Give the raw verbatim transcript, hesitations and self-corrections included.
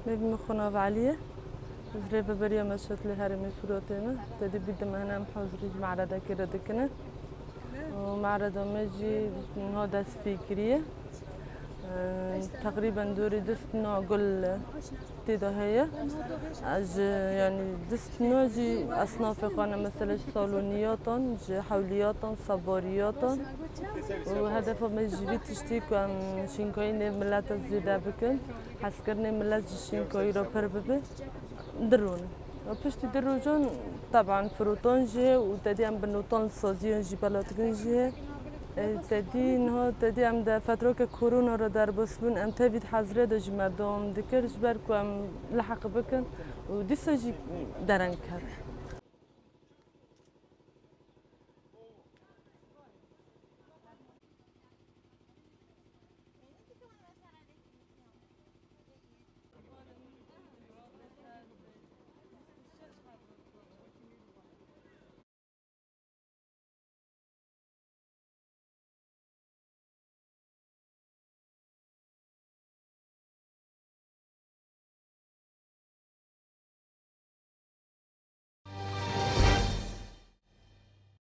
Mêvî min xwe nav Elî ye. Ez rêveberiya Meşet li herêmê Firotê me. Te dî bî di mehna em hozirî ji me'redekê re dikine. Û me'reda me jî niha dest pê kiriye. Ee, teqrîben dorê du sed nod gul tê de heye. Ez ji, yanî du sed nod jî esnafê xwe ne, mesela ji saloniyatan, ji hewliyatan, sabariyatan. Û hedefa me ji vî tiştî ku em şînkayî nêv milete zêde bikin. Hezkirinê milet ji şînkayî re pir bibe, di rûn. Û piştî du rojan, teban, firotan jî heye û te dî em bi notan li saziyan jî bela dikin jî heye. E, te dî niha, te dî em di fetrake korona re derbas bûn, em tevî di hezirê de jî me dewam dikir, ji ber ku em liheq bikin û dîsa jî dereng ket.